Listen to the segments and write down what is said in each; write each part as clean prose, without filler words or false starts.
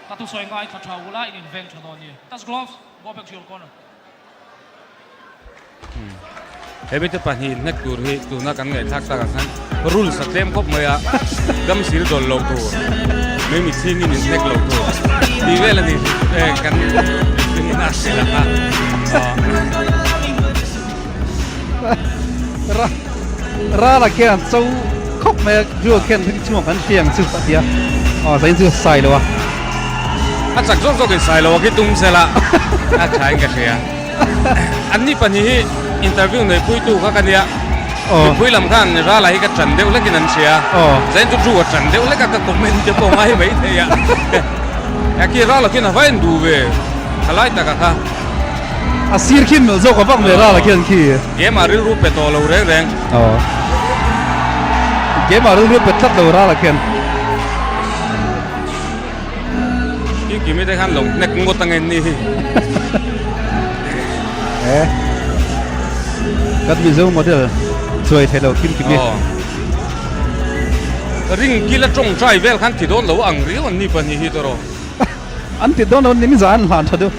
Ka thusawi ngaithla tha ula in inveng tha dawn nia. Touch gloves, go back to your corner. He mite pahnih hnek tur hi tuna kan ngaihthlak takah khan rules a tlem khawp mai a, gam sil dawl lo tur, mei mitchhingin in hnek lo tur tih vel a ni kan mihringin a hrilh ang a. Ra Rala khian cho khawp mai a, Drew khian ring chungah kan hria ang chu a ti a, aw zain chu sai lo a. A chak zawk zawkin sai lo a khi tum sela a thain ka hria. Anni pahnih hi interview neipuitu kha ka nia. Mipui lam khan Rala hi ka ṭan deuh hlekin an hria. Zain chu Drew a ṭan deuh hlek a ka comment te pawh ngai mai thei a. Khi Rala khian a va en duh ve thalai taka kha. A sir khi melh zawk a vak mai Rala khian khi. Game ah rilru pe tawh lo reng reng. Aw. Game ah rilru pe tlat lo Rala khian. Kim Kimi te khan lo hnek ngawt ang en ni hi. Eh. Kan Mizo model chuai thei lo Kim Kimi. Aw. Ring kila tawngtai vel khan ti dawn lo ang riau an ni pahnih hi tawh rawh. An ti dawn lo ni mi zan hlan tha deuh.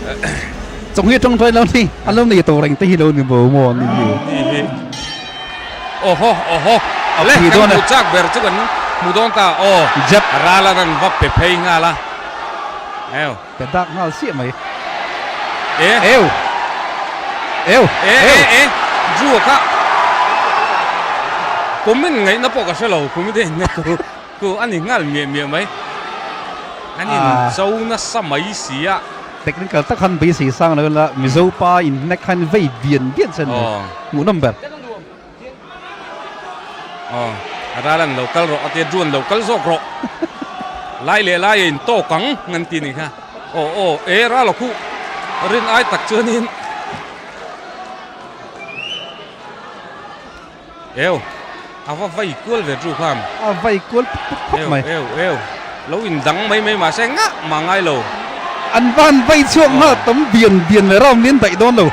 Chawng hi tawngtai lo ni an lo nei tawh reng te hi lo ni bo maw ni hi. Ni hi. Oho oho le kan hmu chak ber chu kan hmu dawn ta aw Jep ral a rawn va pe phei nghal a eu. Pe dak nghal siah mai. E. Eu. Eu. E e e Drew a kha comment ngaihna pawh ka hre lo comment en na ku ku a ni nghal miah miah mai. An in cho nasa mai si a. Technical tak khan beisei sang lo ila Mizo pa in hnek khan vei bian bian chen mai hmuhnawm ber. Aw a ral an lo kal rawh a tia Drew an lo kal zawk rawh lai leh lai a in tawk ang an ti ni kha aw aw e ral a khuh rin ai tak chuanin Eu, a va vai kual ve chu khan. A vai kual puk puk khawp mai. Eu, eu, eu. Lo in dang mai mai mahse ngah mah ngai lo. An va han vai chhuak nghal tam bian bian leh round lian daih dawn lo.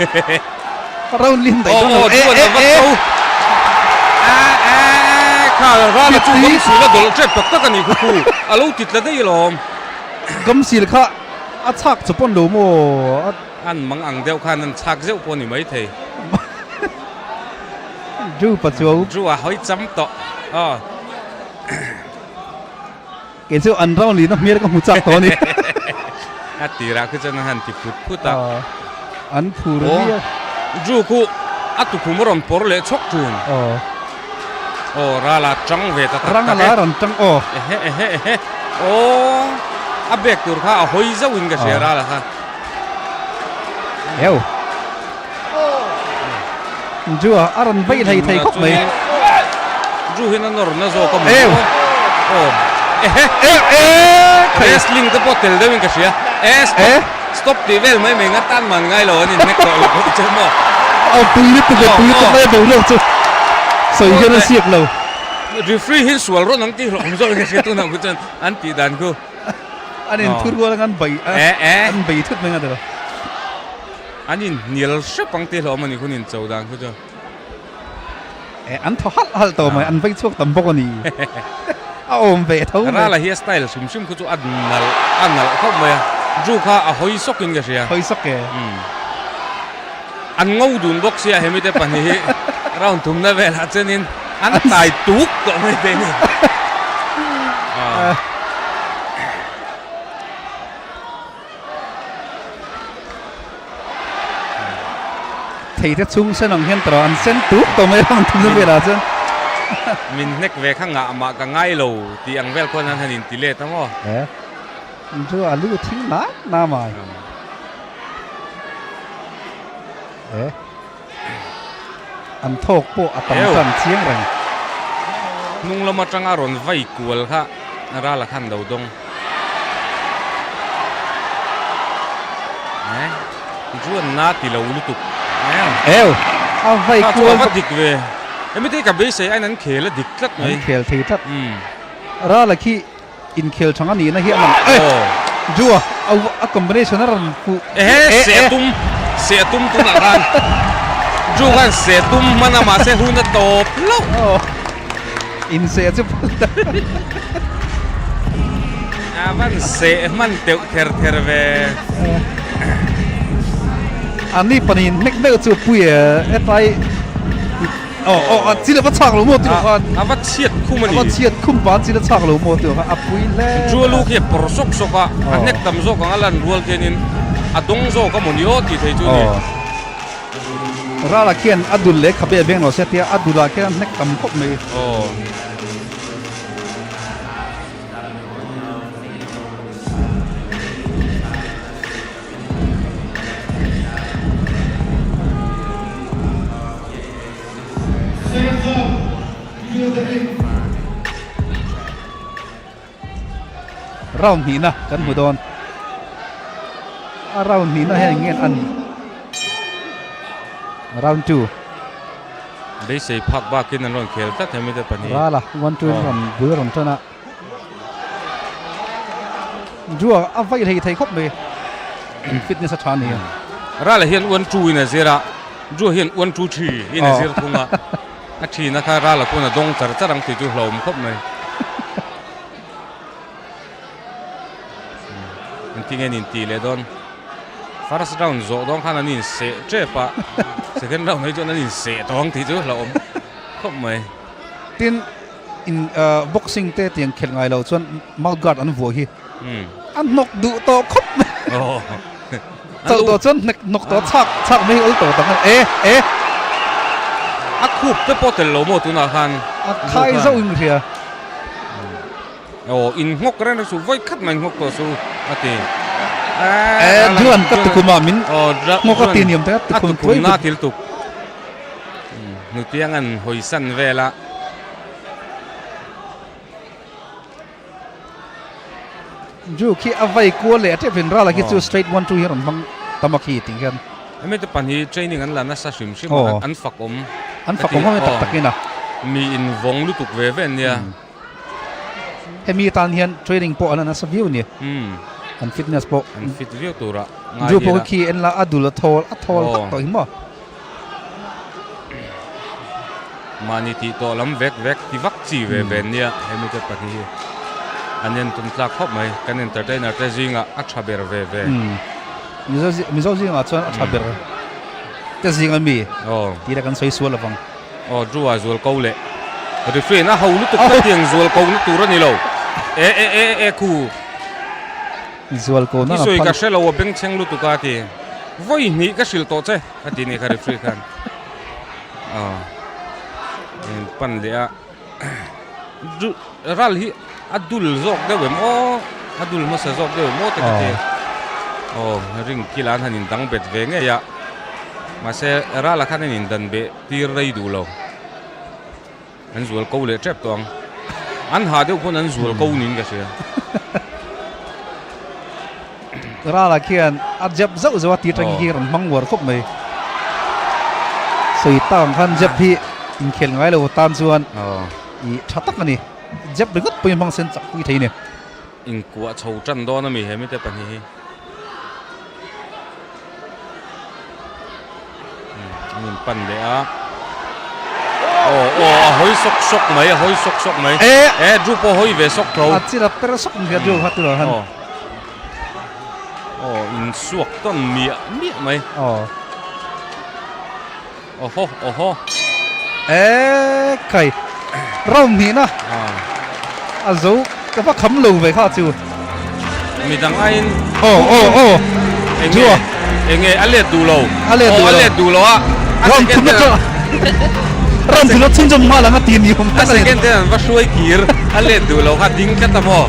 Round lian daih dawn lo. Aw, aw, chuan a va cho. A, a, kha ral a chu gam sil a dawlh tep tak tak a ni khu khu. A lo ti tla daih alawm. Gam sil kha a chhak chu pawn lo maw? An mang ang deuh khan an chhak zeuh pawh a ni maithei. Drew pa chu. Drew a hawi cham tawh aw. Kei chu an round lihna hmel ka hmu chak tawh a ni. A tirah khi chuan an han ti phut phut a. An phur viau. Drew khu a tukhum a rawn pawr leh chhawk thun. Aw. Aw ral a tang ve ta tak tak e. Rang a la rawn tang aw. Ehe ehe ehe aw a bek tur kha a hawi zauh in ka hria ral a kha. Eu. Drew a a rawn vei hlei thei khawp mai. Drew hian a nawr na zawk a maw? Eu. Aw. Ehe. Eu e. Wrestling te pawh tel deuhin ka hria. E stop. Stop tih vel mai mai nga tan man ngai lo an inhnek tawh lo bawk chu maw? Aw pui lutuk e pui lutuk mai a boruak chu sawi hian a siak lo. Referee hian sual rawn ang tih hlawm zawk in ka hria tunah khu chuan an tih dan khu. An inthur rual ang an bei an bei thut mai nga tilo. An inhnial hrep ang tih hlawm a ni khun incho dan khu chu. E an thaw halh halh tawh mai an vei chhuak tam bawk a ni. A awm ve tho mai. Rala hi a style hrim hrim khu chu a nalh a nalh khawp mai a. Drew kha a hawi sawk in ka hria. Hawi sawk e. An ngo dun bawk sia hemi te pahnih hi round thumna velah chuanin an tai tuk tawh mai te ni. Thei te chung sen ang hian tawh an sen tuk tawh mai round thumna velah chuan. Min hnek ve kha ngah mah ka ngai lo tih ang vel khuan an han inti let a maw. Chu a lu thing na na mai. E. An thawk pawh a tam tan chiang reng. Hnung lam atanga rawn vai kual kha ral a khan lo dawng. E. Chu an na ti lo lutuk. Eu. A vai kual. A va dik ve. Hemi te ka beisei aiin an khel a dik tlat mai. An khel thei tlat. Ral a khi. Inkhel thang a nihna hi a lang e. Drew a a combination a rawn fuh. Ehe seh tum seh tum tunah khan Drew khan seh tum hman a mahse hun a tawp hlauh. In seh chu phal ta. A van seh hman teuh ther ther ve. An ni pahnih hnek deuh chu pui e hetlai aw aw a chil a va chhak lo maw tih khan A va chhiat khum a a ni. va chhiat khum pa chil a chhak lo maw tih khan a pui hle. Zualu khi a pawr sawk sawk a, a hnek tam zawk ang a lan rual khianin a dawng zawk a maw ni aw tih thei chu a ni. Rala khian a dul leh khabe a veng lo sia tia a dulah khian a hnek tam khawp mai. Aw. Round hnihna kan hmu dawn. A round hnihna hian eng nge an Round 2. Beisei phak bakin an rawn khel tlat hemi te pahnih. Rala 1 2 in rawn bul rawn tan a. Dua a vai hlei thei khawp mai. Fitness a tha ni. Rala hian 1 2 in a zir a. Dua hian 1 2 3 in a zir thung a. A thina kha Rala pawn a dawng char char ang tih chu hlauhawm khawp mai. Engtin nge an intih leh dawn? First round zawh dawn khan an inseh tep a, second round hi chuan an inseh tawh ang tih chu hlauhawm khawp mai. Tin, in boxing te tiang khelh ngai lo chuan mouth guard an vuah hi a hnawk duh tawh khawp mai. Chauh tawh chuan hnek hnawk tawh chhak chhak mai hi awl tawh tak a ni. E e. A khup te pawh tel lo maw tunah khan? A khai zauh in ka hria. Aw in nghawk reng reng suh vawi khat mai in nghawk tawh suh a ti. E Juan ka tukum ah min nghawk a ti niam te a tukum tuai na til tuk. Nutiang an hawi san vel a. Ju khi a vai kual leh a tep in ral a khi chu straight one two hi a rawn hmang tam a khi tih hian. Hemi te pahnih training an la nasa hrim hrim a an fak awm. An fak awm tak tak in a. Mi in vawng lutuk ve ve ania. Hemi tan hian training pawh an la nasa viau a ni. An fitness pawh. An fit viau tura ngai ila. Ju pawh khi en la a dul a thawl a thawl tak tawh hi maw. Mahni tih tawh lam vek vek ti vak chi ve ve nia hemi te pahnih hi an en tum tlak khawp mai kan entertainer te zingah a tha ber ve ve. Mizo zingah chuan a tha ber te zing ami tih la kan sawi sual lovang. Aw Drew a zual ko leh referee in a ho lutuk tlat tiang zual ko na tur a ni lo e e e e khu. Zual ko na I sawi ka hre lo a bengchheng lutuk a ti vawi hnih ka hrilh tawh che a ti ni kha referee khan aw in pan leh a ral hi a dul zawk deuh em aw a dul hmasa zawk deuh em aw te ka ti aw ring kil an han in dang bet ve ngei a mahse ral ah khan an in dan beh tir rei duh lo an zual ko leh tep tawh ang an ha deuh pawn an zual ko niin ka hria. Rala khian a jab zauh zauh a tir tangin hi rawn hmang uar khawp mai. Sawi tak ang khan jab hi inkhel ngai lo tan chuan ih tha tak a ni. Jab ringawt pawhin hmang sen chak pui thei a ni. Inkuah chho tan dawn a mi he mite pahnih hi. An in pan leh a. Aw aw a hawi sawk sawk mai a hawi sawk sawk mai. E e Drew pawh hawi ve sawk tho. A chil a per sawk nia Drew kha tunah khan. Aw aw in suak tawn miah miah mai. Aw. Awhaw awhaw. E kai round hnihna a zo ka va kham lo ve kha chu. Midang aiin aw aw aw enge enge a let duh lo a let duh lo a let duh lo a round thumna chu round thumna chhunzawm nghal ang a ti ni awm tak a second ten an va hruai kir a let duh lo kha ding tlat a maw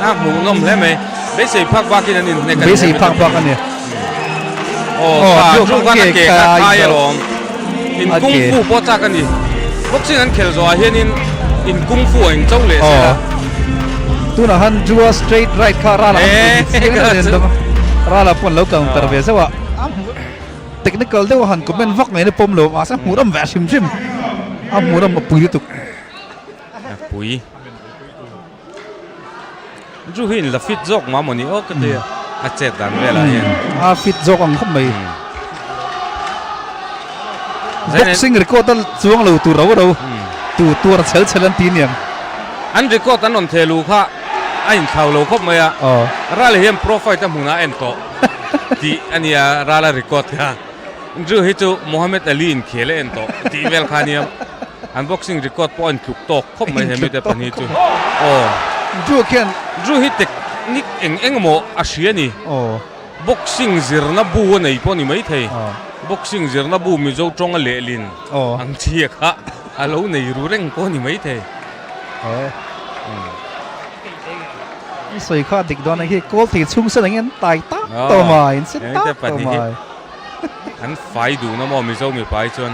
a hmuhnawm hle mai. Beisei phak bakin an inhnek a ni. Beisei phak bak a ni. Aw, kha chu khan a ke kha khai alawm. In kung fu pawh chak a ni. Boxing an khelh zawhah hianin in kung fu a in cho leh zel a. Tunah khan Jua straight right kha Rala Rala pawh an lo counter ve zauh a. Technical deuh a han comment vak mai na pawm lo mahse a hmuh ram ve a hrim hrim. A hmuh ram a pui lutuk. A pui. Chu hi in la fit zawk mah mawni aw ka ti a, a chet dan velah hian. A fit zawk ang khawp mai. Boxing record a chuang lo tur ro ro. Tu tuar chhel chhel an ti niang. An record an rawn theh luh kha a inthlau lo khawp mai a. Rala hian pro fight a hmunah a en tawh tih a nia Rala record kha. Drew hi chu Muhammad Ali inkhel a en tawh tih vel kha a nia. An boxing record pawh a intluk tawk khawp mai he mite pahnih chu. Aw. Drew khian. Drew hi technique eng eng emaw a hria a ni. Aw. Boxing zirna bu a nei pawh a ni maithei. Boxing zirna bu Mizo tawnga lehlin ang chi kha a lo nei ru reng pawh a ni maithei. I sawi kha dik dawn a khi kawl thei chhung sen angin an tai tak tawh mai, an sen tak tawh mai. An fai duh na maw Mizo mipa hi chuan.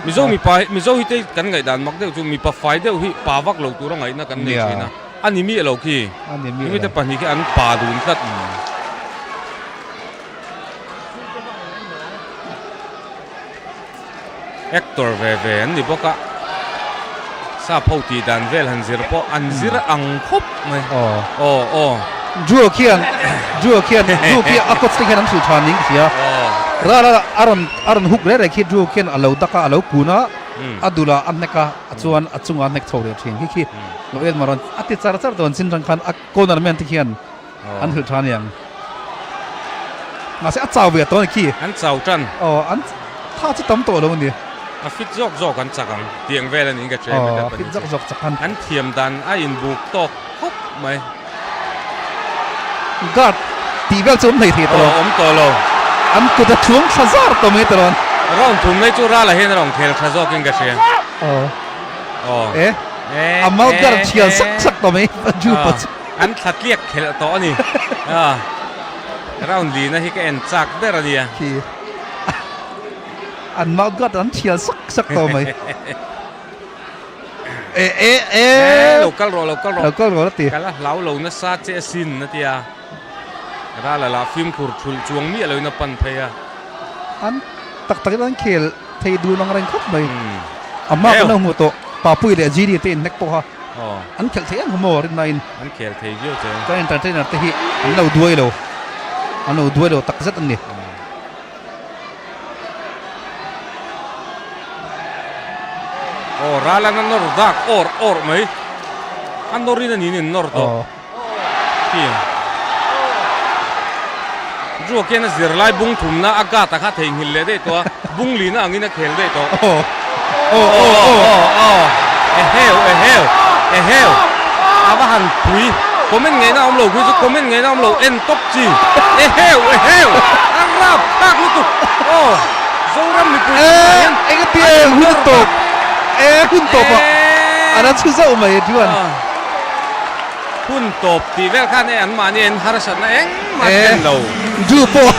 Mizo mipa hi Mizo hi te kan ngaihdan mak deuh chu mipa fai deuh hi pa vak lo tura ngaihna kan nei thin a. A ni miah lo khi. A ni miah lo. Mite pahnih khi an pa dun tlat. Actor ve ve an ni bawk a. Sap ho tih dan vel han zir pawh an zir ang khawp mai. Aw. Aw aw. Drew khian Drew khian Drew khi a coach te khian an hrilh tha ning ka hria. Aw. Ral a a rawn a rawn hook reh reh khi Drew khian a lo dak a a lo kun a a dul ah a hnek a a chuan a chungah a hnek chho leh thin khi khi. Lo en mah rawn a ti char char dawn chin rang khan a corner man te khian an hrilh tha aniang. Mahse a chau ve tawh a ni khi. An chau tan. Aw an tha chu tam tawh lo a ni. A fit zawk zawk an chak ang tiang vel a niin ka hria Aw a fit zawk zawk chak an. An thiam dan a inbuk tawk khawp mai. Guard tih vel chu awm hlei thei tawh lo. Aw awm tawh lo. An kut a thuang tha zar tawh mai tawh lo. Round thum mai chu Rala hian a rawn khel tha zawkin ka hria. Aw. Aw. E. A mouth guard thial sak sak tawh mai Ju pa chu. An thla tliak khelh tawh a ni. Round lina hi ka en chak ber a nia. Khi. An mouth guard an thial sak sak tawh mai. E e e. Lo kal rawh lo kal rawh. Lo kal rawh a ti. Ka la hlau lo nasa che asin a ti a. Rala lah fimkhur thulh chuang miah loin a pan phei a. An tak takin an khel thei dun ang reng khawp mai. A hma kan lo hmuh tawh Papui leh Genie te inhnek pawh kha an khelh thei em maw rinnain. An khel thei viau che. Kan entertainer te hi an lo duai lo. An lo duai lo tak zet an ni. Aw Rala'n a nawr dak awr awr mai. A nawrin a niin in nawr tawh. Chu khian a zirlai bung thumna a gata kha theihnghilh leh daih tawh a, bung lina angin a khel daih tawh. Aw aw aw aw aw eheu eheu eheu a va han pui comment ngaihna awm lo khi chu comment ngaihna awm lo en tawp chi eheu eheu a rap thlak lutuk aw Zoram mipui chungah hian e eng tia e hun tawp e hun tawp a a la chhu zauh mai chuan. Hun tawp tih vel khan e anmahni en harsatna engmah thlen lo. Ju pawh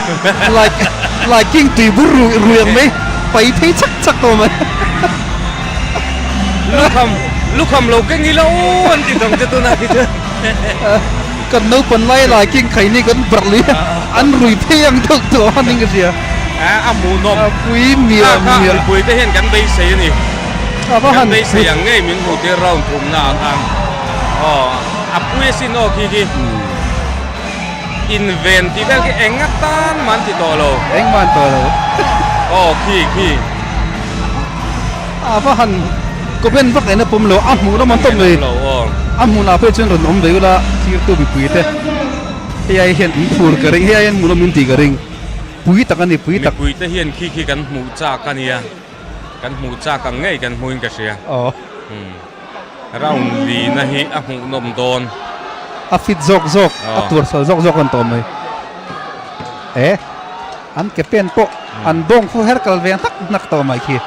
like like king tui bur rui rui ang mai pai phei chak chak tawh mai. Lukham lukham lo keng ila aw an ti dang che tunah khi chuan. Kan naupan lai lai king khaini kan barh lui a an rui phei ang deuh tawh a ning ka hria. A hmuhnawm. A pui miah miah. Mipui te hian kan beisei a ni. Kan beisei ang ngei min hmuh tir round thumna ah khan. Aw a pui asin aw khi khi inven tih vel khi eng atan mah an ti tawh lo. Eng mah an tawh lo. Aw khi khi. A va han comment vak en a pawm lo a hmuh lam an tawp mai. A hmunah phei chuan rawn awm ve ula thirtu mipui te hei ai hian in phur ka ring hei ai hian hmuh lam in tih ka ring pui tak a ni pui tak. Mipui te hian khi khi kan hmuh chak a nia kan hmuh chak ang ngei kan hmuhin ka hria. Aw. Round lina hi a hmuhnawm dawn. A fit zawk zawk, a tuar sual zawk zawk an tawh mai. E, an ke pen pawh an bawng fu her kal ve hnak hnak tawh mai khi.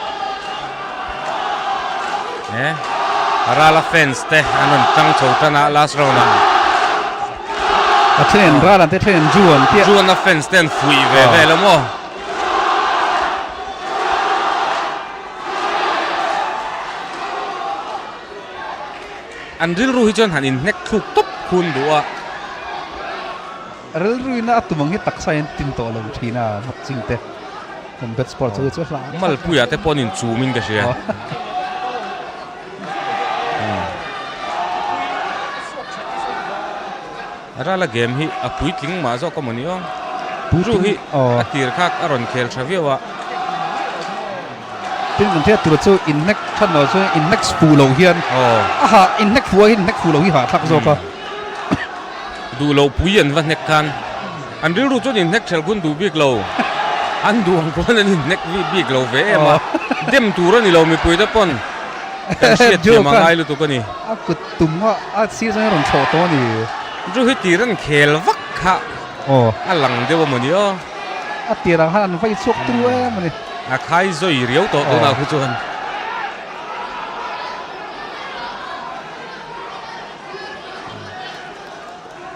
E, Rala fans te an rawn tang chho tan a last round ah. A then Rala te then Juan te. Juan a fans te an fuih ve vel a maw. An rilru hi chuan han inhnek thluk tawp khun duh a. Rilruina a tum ang hi taksa hian tin tawh lo thin a boxing te combat sport chu chu hla. Malpuia te pawh an inchum in ka hria. Rala game hi a puitling mah zawk a maw ni aw. Ru hi a tir khak a rawn khel tha viau a. Tin kan hriat tur chu inhnek than lo chuan inhnek fuh lo hian a hah inhnek fuh a inhnek fuh lo hi hahthlak zawk a. Duh loh pui an va hnek khan an rilru chuan inhnek ṭhelh hun duh bik lo. An duh ang pawn an inhnek bik lo ve em a. Dem tur a ni lo mipui te pawn kan hriat thiam a ngai lutuk a ni. A kut tum a a sir chuan a rawn chhoh tawh a ni. Chu hi tir an khel vak kha a lang deuh a mawni aw. A tir ang khan an vai chhuak turu em a ni. A khai zawi riau tawh tunah khu chuan.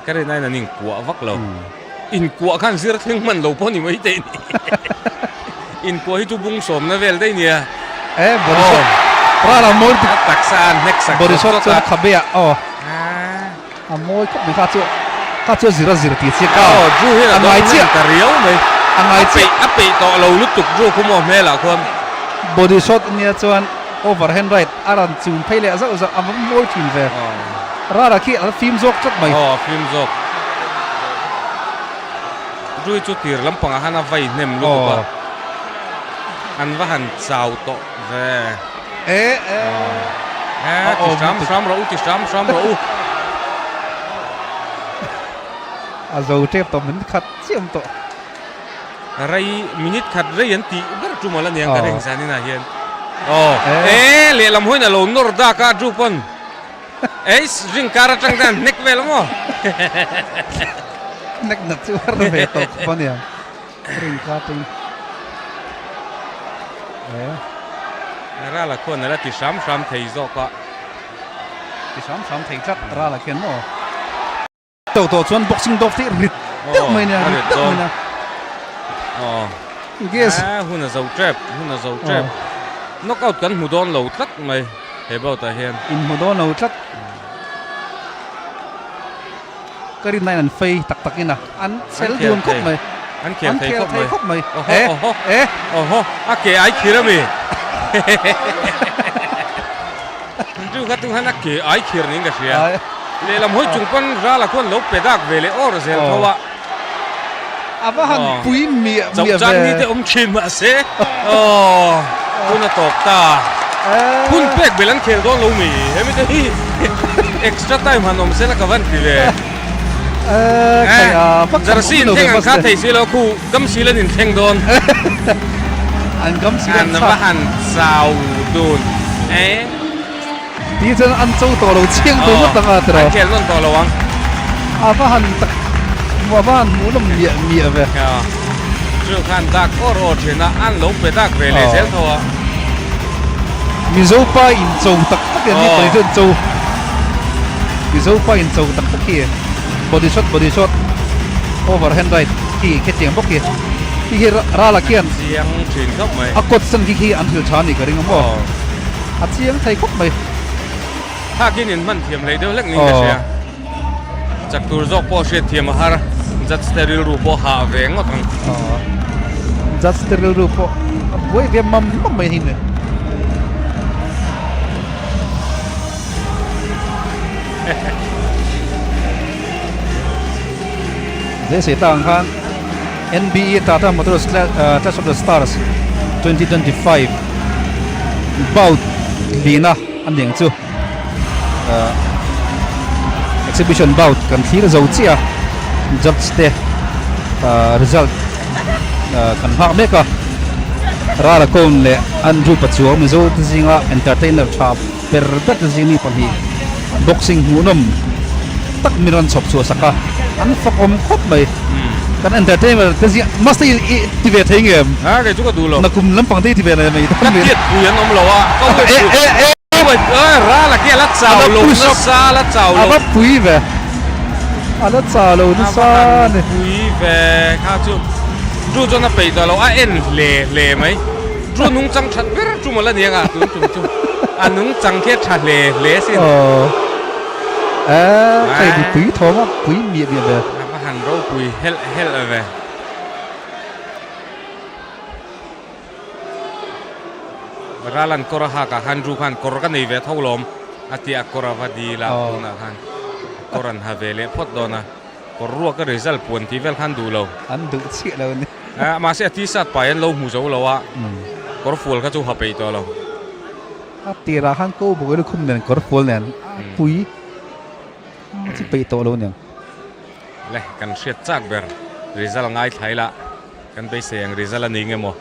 Ka rin aiin an inkuah vak lo. Inkuah khan zir thleng hman lo pawh ni mai teh ni. Inkuah hi chu bung sawmna vel daih nia. E body shot. Rala mawi A taksa a hnek sak body shot chuan khabe ah aw. A mawi khawp mai kha chu kha chu a zir a zir tih chiah ka. Aw Drew hian a ngai chiah ta riau mai. A ngai chiah. A peih tawh lo lutuk Drew khu maw hmelah khuan. Body shot ania chuan overhand right a rawn chum phei leh zauh zauh a va mawi thin ve. Rara khi a fim zawk tlat mai. Aw a fim zawk. Drew hi chu tir lampangah khan a vai hnem lutuk a. An va han chau tawh ve. E e. E ti hram hram rawh u ti hram hram rawh u. A zo tep tawh min khat chiam tawh. Rei minute khat rei an tih ber tum ala niang ka ring zan inah hian. Aw e lehlam hawiin a lo nawr dak a Drew pawn Eiss ring kar atang te an hnek vel ang aw. Hnek nat chu har ve tawh khawp a niang. Ring kar atang. E. Rala khuan ala ti hram hram thei zawk a. Ti hram hram thei tlat Rala khian maw. To tawh chuan boxing dawp te rit deuh mai nia rit deuh mai nia. Aw. Guess. Ah hun a zo tep hun a zo tep. Knockout kan hmu dawn lo tlat mai he bout ah hian. In hmu dawn lo tlat. Ka rin nain an fei tak tak in a an chel dun khawp mai. An khel thei khawp mai. Oho oho oho a ke ai khir ami. Chu kha tu khan a ke ai khir niin ka hria. Lehlam hawi chung pawn rala khuan lo pe dak ve leh awr zel tho a. A va han pui miah miah ve. Chauh chang ni te awm thin mahse aw hun a tawp ta. Hun pek belh an khel dawn lo mi hemi te hi extra time han awm sela ka van ti ve. Jersey in thleng an kha thei si lo khu gam sil an inthleng dawn. An gam sil an va han chau dun e. Ti chuan an cho tawh lo chiang tur ngawt ang a tiraw. An khel nawn tawh lo ang. A va han tak a va han hmuh lawm miah miah ve. Chu khan dak awr awr thin a an lo pe dak ve leh zel tho a. Mizo pa in cho tak tak hian ni pali chuan cho Mizo pa in cho tak tak hi body shot body shot overhand right khi khetiang bawk hi khi hi rala khian chiang thin khawp mai a kawt san khi khi an hrilh tha a nih ka ring a maw a chiang thei khawp mai. Thakin in hman thiam hlei deuh hlek niin ka hria. Chak tur zawk pawh hriat thiam a har, judge te rilru pawh hah ve ngawt ang. Judge te rilru pawh a buai ve mam mam mai hi ni. Zese ta ang khan NBE Tata Motors Clash of the Stars 2025 bout lina a ni ang chu. Exhibition bout kan thlir zo chiah a, judge te result kan nghak mek a, Rara Kawn leh Andrew Pachuau Mizo te zinga entertainer tha ber ber te zing mi pahnih boxing hmuhnawm tak min rawn chhawp chhuah sak a, an fakawm khawp mai. Kan entertainer te zing master i ti ve thei nge? A kei chu ka duh lo. Nakum lampang te i ti ve leh mai. Ka tiat pui an awm lo a, ka wait pui. Wait ral a khi a la chau lo nasa a la chau lo. A va pui ve. A la chau lo nasa a ni. A va han pui ve kha chu. Drew chuan a peih tawh lo a en hle hle mai. Drew nungchang that ber tum a la ni anga tun tum chu. A nungchang khi a tha hle hle sin. Aw. Eee hei mi pui thawm a pui miah miah ve. A va han ropui helh helh ve. Ralan kawr a hak ah khan Drew khan kawr ka nei ve tho lawm a ti a kawr a va dil a tunah khan kawr an ha ve leh phawt dawn a kawr ruak a result puan tih vel khan duh lo. An duh chiah lo a ni. Mahse a t-shirt pai an lo hmu zo lo a. Kawr fual kha chu ha peih tawh lo. A tirah khan ko bawk i lukhum nen kawr fual nen a pui a chi peih tawh lo nen. Le kan hriat chak ber result ngaithla ila kan beisei ang result a ni nge maw.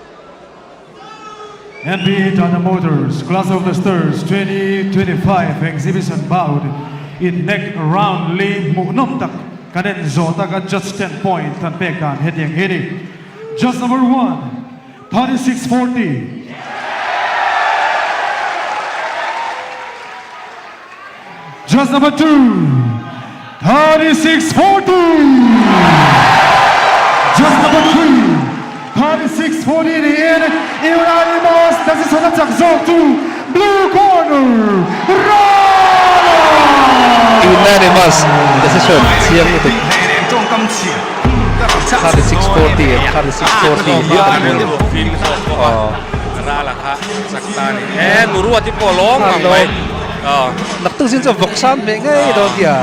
NB Tata Motors Clash of the Stars 2025 Exhibition Bout in nek round li hmuhnawm tak kan en zawh taka judge ten point kan pek dan hetiang hi a ni. Judge number one, 36 40. Judge number two, 36 40. Judge number three, 36 40 niin unanimous decision a chak zawk chu blue corner, Rala! Unanimous decision chiang lutuk. 36 40 and 36 40 Rala kha chak ta a ni. E, Nuruati pawh a lawm ngang mai. Naktuk zing chu vawk san hmeh ngei dawn tia.